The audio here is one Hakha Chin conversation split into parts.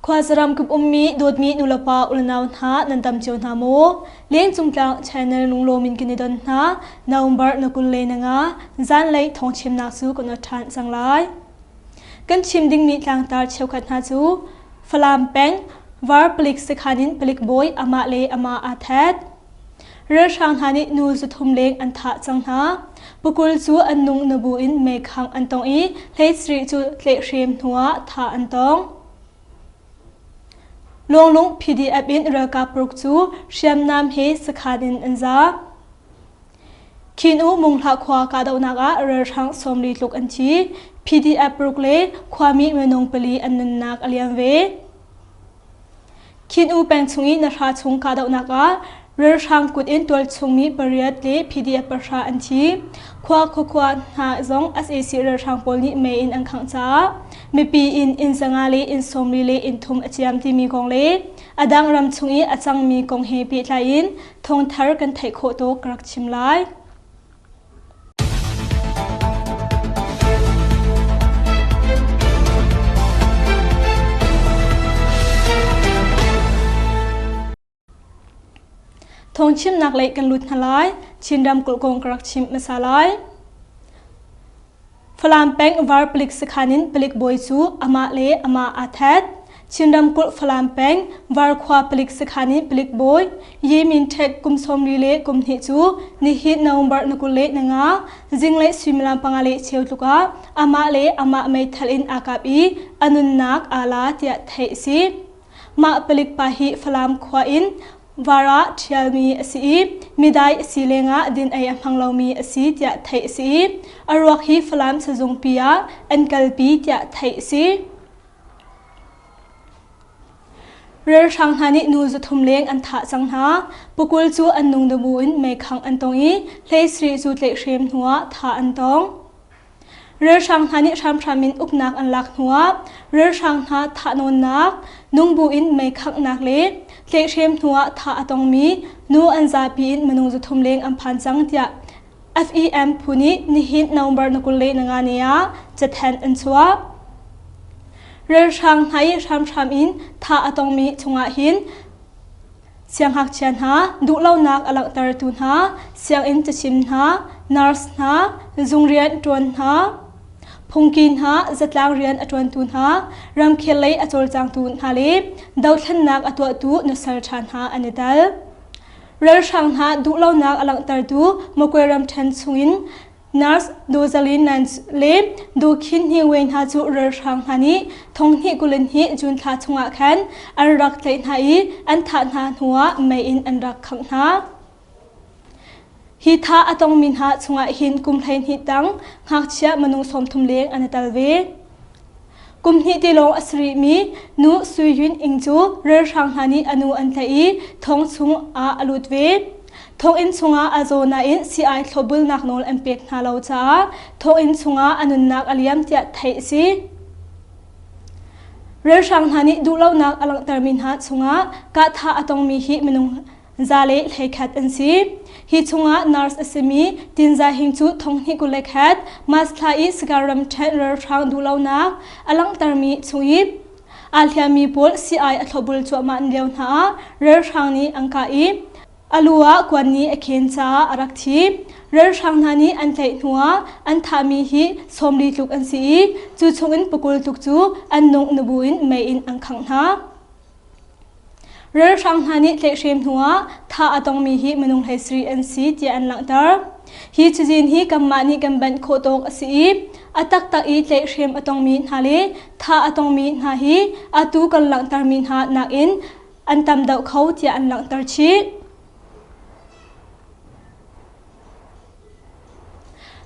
Khuazaram kip ummi dawtmi nulepa ulenau hna nan tam cio hna maw? Lengcung tlang channel lunglawm in kan i don hna. November na 25 zanlei thawngchimnak cu kan ot ṭhan cang lai. Kan chim dingmi tlangtar cheukhat hna cu Falam peng Var palik sakhan in palik bawi amah le amah aa that. Ralhrang hna nih nu 300 leng an thah cang hna. Pakul cu an nung na bu in meikhangh an tong i 17 cu tlaihhrem hnuah thah an tong. Luanglung PDF in ralkap paruk cu hriamnam he sakhan in an zaam. Khin-U Munghlah khua kahdohnak ah ralhrang 40 tluk an thi. PDF paruk le khuami minung pali an nunnak a liam ve. Khin-U peng chung i Nahra chung kahdohnak ah ralhrang kut in tualchungmi pariat le PDF pahra an thi. Khua khuakhua hna zong sac ralhrang pawl nih mei in an khangh caah mipi in inn 500 le inn 40 le inn thum a ciam timi kong le a dang ram chung i a cangmi kong he pehtlai in thawngthar kan theih khawh tawk ka rak chim lai. Thawngchimnak lei kan lut hna lai. Chin ramkulh kong ka rak chim hmasa lai. Falam peng Var palik sakhan in palik bawi cu amah le amah aa that. Chin ramkulh Falam peng Var khua palik sakhan in palik bawi Ye Min Ṭhet kum 32 cu nihin November na 25 zinglei suimilam panga le cheu tluk ah amah le amah meithal in aa kap i a nunnak aa la tiah theih a si. Mah palik pa hi Falam khua in Var ah ṭhialmi a si i midai a si lengah din ei a hmang lomi a si tiah theih a si i a ruak hi Falam sazungpi ah an kalpi tiah theih a si. Ralhrang hna nih nu 300 leng an thah cang hna. Pakul cu an nung dabu in meikhangh an tong i 17 cu tlaihhrem hnuah thah an tong. Ralhrang hna nih hramhram in uknak an lak hnuah ralhrang hna thahnawnnak, nungbu in meikhanghnak le tlaihhrem hnuah thah a tongmi nu an zapi in minung 300 leng an phan cang tiah FEM phu nih nihin November na 25 ni ah cathanh an chuah. Ralhrang hna i hramhram in thah a tongmi chungah hin Siangngakchia hna duhlonak a langhtertu hna, sianginn cachim hna, nurse hna, zung rian ṭuan hna, phungki hna, zatlang rian a ṭuantu hna, ramkhel lei a cawlcangtu hna le dothlennak a tuahtu nusal ṭha hna an i tel. Ralhrang hna duhlonak a langhtertu Magwe ramṭhen chungin Nurse Dozalin Nance le Du Khin Hni Wei hna cu ralhrang hna nih thonghnih 22 June thla chungah khan an rak tlaih hna i an thah hna hnuah mei in an rak khangh hna. Hi thah a tongmi hna chungah hin kum 12 tang ngakchia minung 30 leng an i tel ve. Kum hnih ti lawng a si rihmi nu Sui Yun Ing cu ralhrang hna nih a nu an tlaih i thong chung ah a lut ve. Thonginn chungah a zaw nain sii-ai thlopbulnak nawl an pek hna lo caah thonginn chungah a nunnak a liam tiah theih a si. Ralhrang hna nih duhlonak a langhtermi hna chungah kahthah a tongmi hi minung 111 an si. Hi chungah nurse a simi Tin Za Hing cu 2021 March thla i Sagar ramṭhen ralhrang duhlonak a langhtermi chung i aa hliammi pawl sii-ai a thlopbul cuahmah lio hna ah ralhrang nih an kah i a lu ah kuan nih a khen caah a rak thi. Ralhrang hna nih an tlaih hnuah an thahmi hi 40 tluk an si i cu chungin pakul tluk cu an nung nubu in mei in an khangh hna. Ralhrang hna nih tlaihhrem hnuah thah a tongmi hi minung 17 an si tiah an langhter. Hi cazin hi kanmah nih kan banh khawh tawk a si i a taktak i tlaihhrem a tongmi hna le thah a tongmi hna hi atu kan langhtermi hna nakin an tam deuh kho tiah an langhter chih.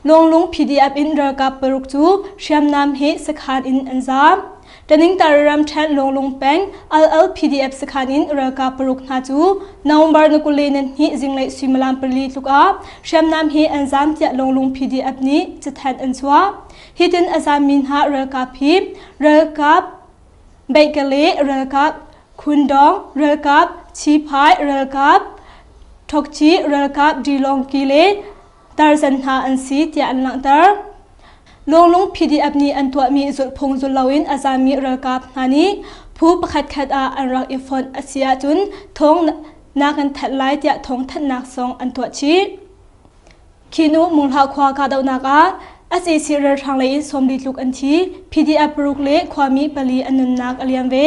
Lawnglung PDF in ralkap paruk cu hriamnam he sakhan in an zaam. Taningtar ramṭhen Lawnglung peng LL PDF sakhan in ralkap paruk hna cu November na 22 zinglei suimilam pali tluk ah hriamnam he an zaam tiah Lawnglung PDF nih cathanh an chuah. Hitin a zaammi hna ralkap hi ralkap Beihkale ralkap Khundawng ralkap Chiphai ralkap Thokci ralkap Dilongki le Tarzan hna an si tiah an langhter. Lawnglung PDF nih an tuahmi zulhphung zul loin a zaami ralkap hna nih Phu pakhatkhat ah an rak i fonh a si ahcun thawng na kan thanh lai tiah thawngthanhnak zong an tuah chih. Khi nu Munghlah khua kahdohnak ah sac ralhrang lei in 40 tluk an thi. PDF paruk le khuami pali an nunnak a liam ve.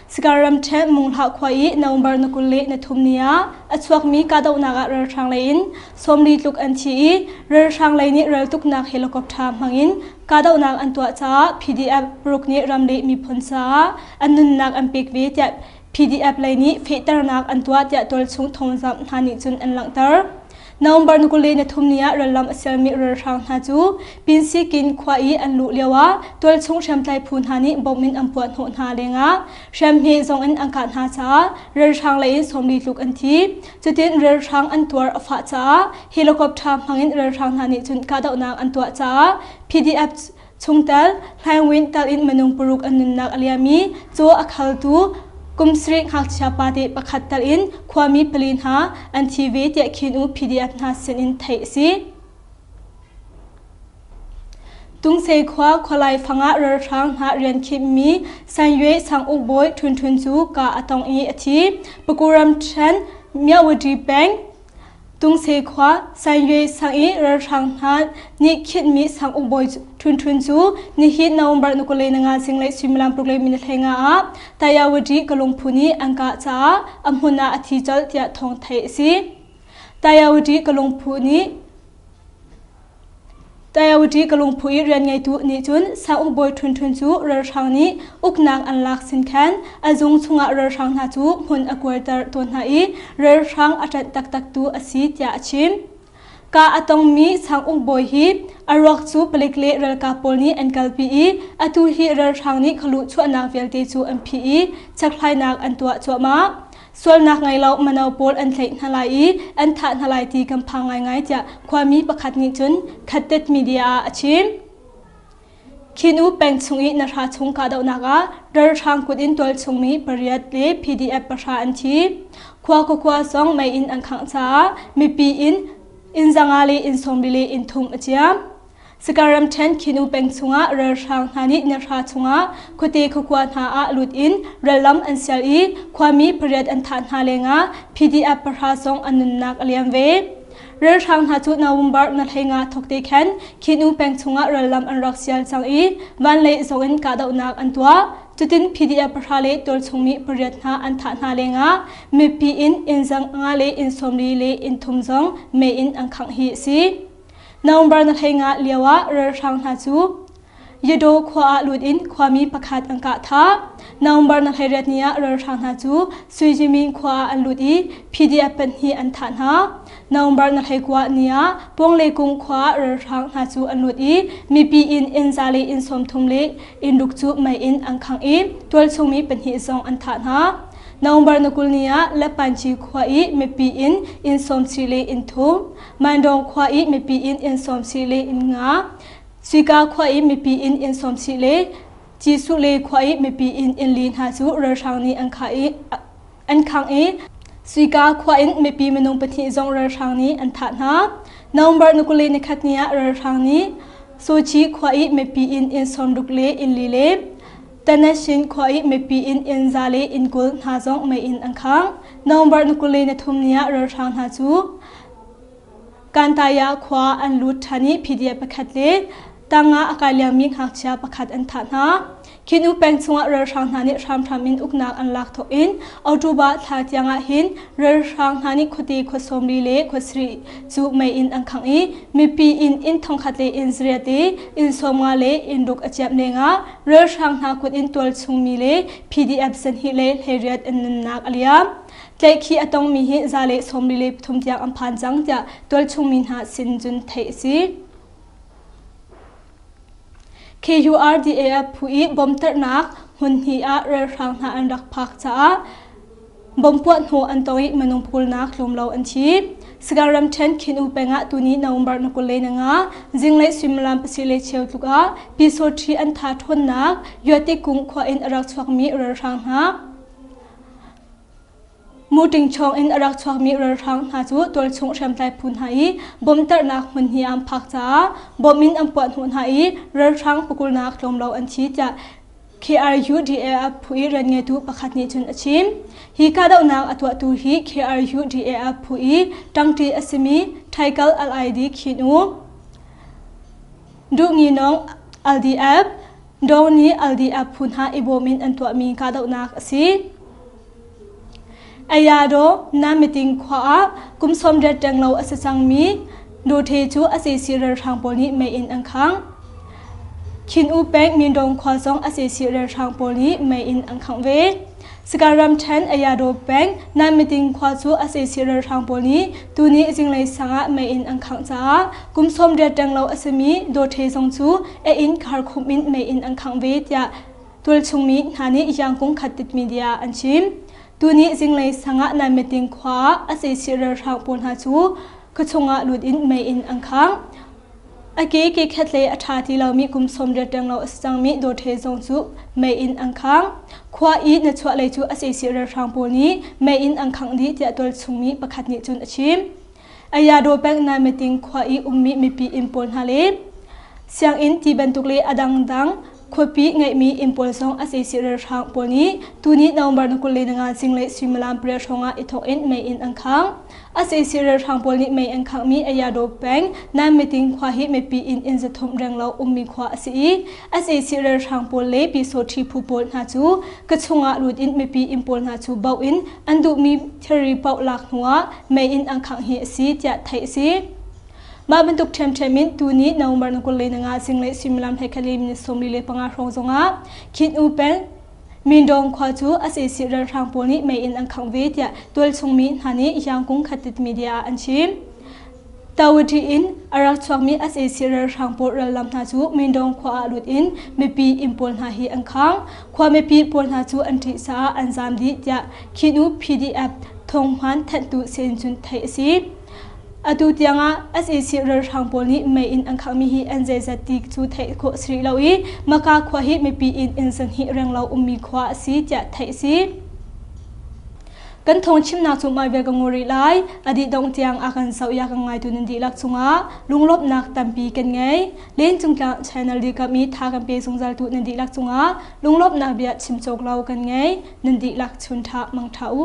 Sagaing ramṭhen Munghlah khua i November na 23 ni ah a chuakmi kahdohnak ah ralhrang lei in 40 tluk an thi i ralhrang lei nih raltuknak helicopter hmangin kahdohnak an tuah caah PDF paruk nih ram le miphun caah an nunnak an pek ve tiah PDF lei nih fehternak an tuah tiah tualchung thawngzamh hna nih cun an langhter. November ni 23 ni ah rallam a sialmi ralhrang hna cu Pinsikin khua i an luh lioah tualchung hriamtlai phu hna nih bomb in an puah hnawh hna lengah hriamhme zong in an kah hna caah ralhrang lei in 40 tluk an thi. Cutin ralhrang an tuar a fah caah helicopter hmangin ralhrang hna nih cun kahdohnak an tuah caah PDF Chungtel Hlaingwin tal in minung paruk an nunnak a liam i caw a khaltu kum sarih ngakchia pate pakhat tal in khuami pali hna an thi ve tiah Khin U PDF hna sin in theih a si. Tungsei khua khualai fang ah ralhrang hna rian khimmi Sanyue sanguk bawi Htun Htun cu ka a tong i a thi. Pakuram ṭhen Myawaddy peng Tungsei khua Sanyue sang i ralhrang hna nih khinhmi sanguk bawi Htun Htun cu nihin November ni 25 zinglei suimilam paruk le minute 15 ah Tayawadi kalungphu nih an kah caah a hmun ah a thi colh tiah thawng theih a si. Tayawadi kalungphu nih Tayawati ka lungphu i rian ngeitu nih cun Sauk bawi Htun Htun cu ralhrang nih uknak an lak sin khan a zung chungah ralhrang hna cu hmun a kualter tawn hna i ralhrang a ṭanh taktaktu a si tiah a chim. Kah a tongmi Sanguk bawi hi a ruak cu palik le ralkap pawl nih an kalpi i atu hi ralhrang nih khaluh chuahnak vialte cu an phih i chekhlainak an tuah cuahmah. Sualnak ngei lo mano pawl an tlaih hna lai i an thah hna lai ti kan phang ngaingai tiah khuami pakhat nih cun Khattet media ah a chim. Khinu peng chung i Nahra chung kahdohnak ah ralhrang kut in tualchungmi pariat le PDF pahra an thi. Khua khuakhua zong mei in an khangh caah mipi in inn zanga le inn sawmli le inn thum a ciam. Sagaing ramṭhen Khinu peng chungah ralhrang hna nih nihra chungah khuate khuakua hna ah lut in rallam an sial i khuami pariat an thah hna lengah PDF pahra zong an nunnak a liam ve. Ralhrang hna cu November na 15 thawk te khan Khinu peng chungah rallam an rak sial cang i vanlei zong in kahdohnak an tuah. Cutin PDF pahra le tualchungmi pariat hna an thah hna lengah mipi in inn zang nga le inn 40 le inn thum zong mei in an khangh hi a si. November na 15 lio ah ralhrang hna cu Yadaw khua ah lut in khuami pakhat an kah thah. November na 18 ni ah ralhrang hna cu Suijimin khua ah an lut i PDF pahnih an thah hna. November na 19 ni ah Puanglekung khua ah ralhrang hna cu an lut i mipi inn inn za le inn 30 le inn ruk cu mei in an khangh i tualchungmi pahnih zong an thah hna. November na 20 ni ah Lepanchi khua i mipi inn inn 70 le inn thum Mandawng khua i mipi inn inn 70 le inn nga, Suika khua i mipi inn inn 70 le Cisuh le khua i mipi inn inn li hna cu ralhrang nih an khah i an khangh i Suika khua in mipi minung pahnih zong ralhrang nih an thah hna. November ni 20 ni khat ni ah ralhrang nih Sochi khua i mipi inn inn 60 le inn li le Tanashin khua i mipi inn inn za le inn 20 hna zong mei in an khang. November ni 20 ni thum ni ah ralhrang hna cu Kantaya khua an lut ṭhan i PDF pakhat le tangah a kai liomi ngakchia pakhat an thah hna. Khin U peng chungah ralhrang hna nih hramhram in uknak an lak thawk in October thla tiangah hin ralhrang hna nih khuate khua 40 le khua sarih cu mei in an khangh i mipi inn inn thongkhat le inn zariat i inn 50 le inn ruk a ciamh lengah ralhrang hna kut in tualchungmi le PDF 2 le 18 an nunnak a liam. Tlaihkhih a tongmi hi za le 43 tiang an phan cang tiah tualchungmi hna sin cun theih a si. KURDAF phu i bomtarhnak hmun hnih ah ralhrang hna an rak phak caah bom puah hnawh an tong i minung pulnak tlawm lo an thi. Sagaing ramṭhen Khin U peng ah tuni November na 25 zinglei suimilam pasarih le cheu tluk ah Pyisawṭhi an tha ṭhawnnak Yuate kung khua in a rak chuakmi ralhrang hna Muṭing chawng in a rak chuakmi ralhrang hna cu tualchung hriamtlai phu hna i bomtarhnak hmun hi an phak caah bom in an puah hnawh hna i ralhrang pakulnak tlawm lo an thi tiah. KRUDAF phu i rianngeitu pakhat nih cun a chim. Hi kahdohnak a tuahtu hi KRUDAF phu i ṭangṭi a simi Thaikal LID Khin U, Duhnginawng LDF, Dawngni LDF phu hna i bawm in an tuahmi kahdohnak a si. Ayadaw Namiting khua ah kum 80 ṭenglo a si cangmi Dawthe cu a sac ralhrang pawl nih mei in an khangh. Khin U peng Mindong khua zong a sac ralhrang pawl nih mei in an khangh ve. Sagaing ramṭhen Ayadaw peng Namiting khua cu a sac ralhrang pawl nih tuni zinglei sang ah mei in an khangh caah kum 80 ṭenglo a simi Dawthe zong cu a inn kharkhumh in mei in an khangh ve tiah Tualchungmi hna nih Yangkung Khatit media an chim. Tuni zinglei sangah Naimeting khua ah sac ralhrang pawl hna cu khuachung ah lut in mei in an khang. A ke ke khat le a ṭha ti lomi kum 80 renglo a si cangmi Dawthe zong cu mei in an khang. Khua i na chuah lei cu sac ralhrang pawl nih mei in an khangh dih tiah tualchungmi pakhat nih cun a chim. Ayadaw peng Naimeting khua i ummi mipi inn pawl hna le sianginn ti bantuk le a dangdang khuapi ngeihmi inn pawl zong a sac ralhrang pawl nih tuni November ni 25 zinglei suimilam pariat hrawngah i thawk in mei in an khang. A sac ralhrang pawl nih mei an khanghmi Ayadaw peng Naimeting khua hi mipi inn inn 300 renglo ummi khua a si i sac ralhrang pawl le Pyisawṭhi phu pawl hna cu ka chungah lut in mipi inn pawl hna cu boh in an duhmi thilri paoh lak hnuah mei in an khangh hi a si tiah theih a si. Mah bantuk ṭhiamṭhiam in tuni November ni 25 zinglei suimilam 12 minute 45 hrawng zongah Khin U peng Mindong khua cu sac ralhrang pawl nih mei in an khangh ve tiah tualchung mi hna nih Yangkung Khatit media ah an chim. Tawiti in a rak chuakmi sac ralhrang pawl rallam hna cu Mindong khua ah lut in mipi inn pawl hna hi an khang. Khua mipi pawl hna cu an ṭih caah an zaam dih tiah Khinu PDF thawng-hmaan thanhtu sin cun theih a si. Atu tiangah sac ralhrang pawl nih mei in an khanghmi hi an zeizat ti cu theih khawh a si rih lo i Maka khua hi mipi inn inn 200 renglo ummi khua a si tiah theih a si. Kan thawng chimnak cu mah vial ka ngur rih lai. A dih dongh tiang a kan zoh i a kan ngaitu nan dihlak cungah lunglawmhnak tampi kan ngei. Lencung Tlang channel dirkamh i tha kan pe zungzaltu nan dihlak cungah lunglawmhnak bia chim cawk lo kan ngei. Nan dihlak chun ṭha mang ṭha u.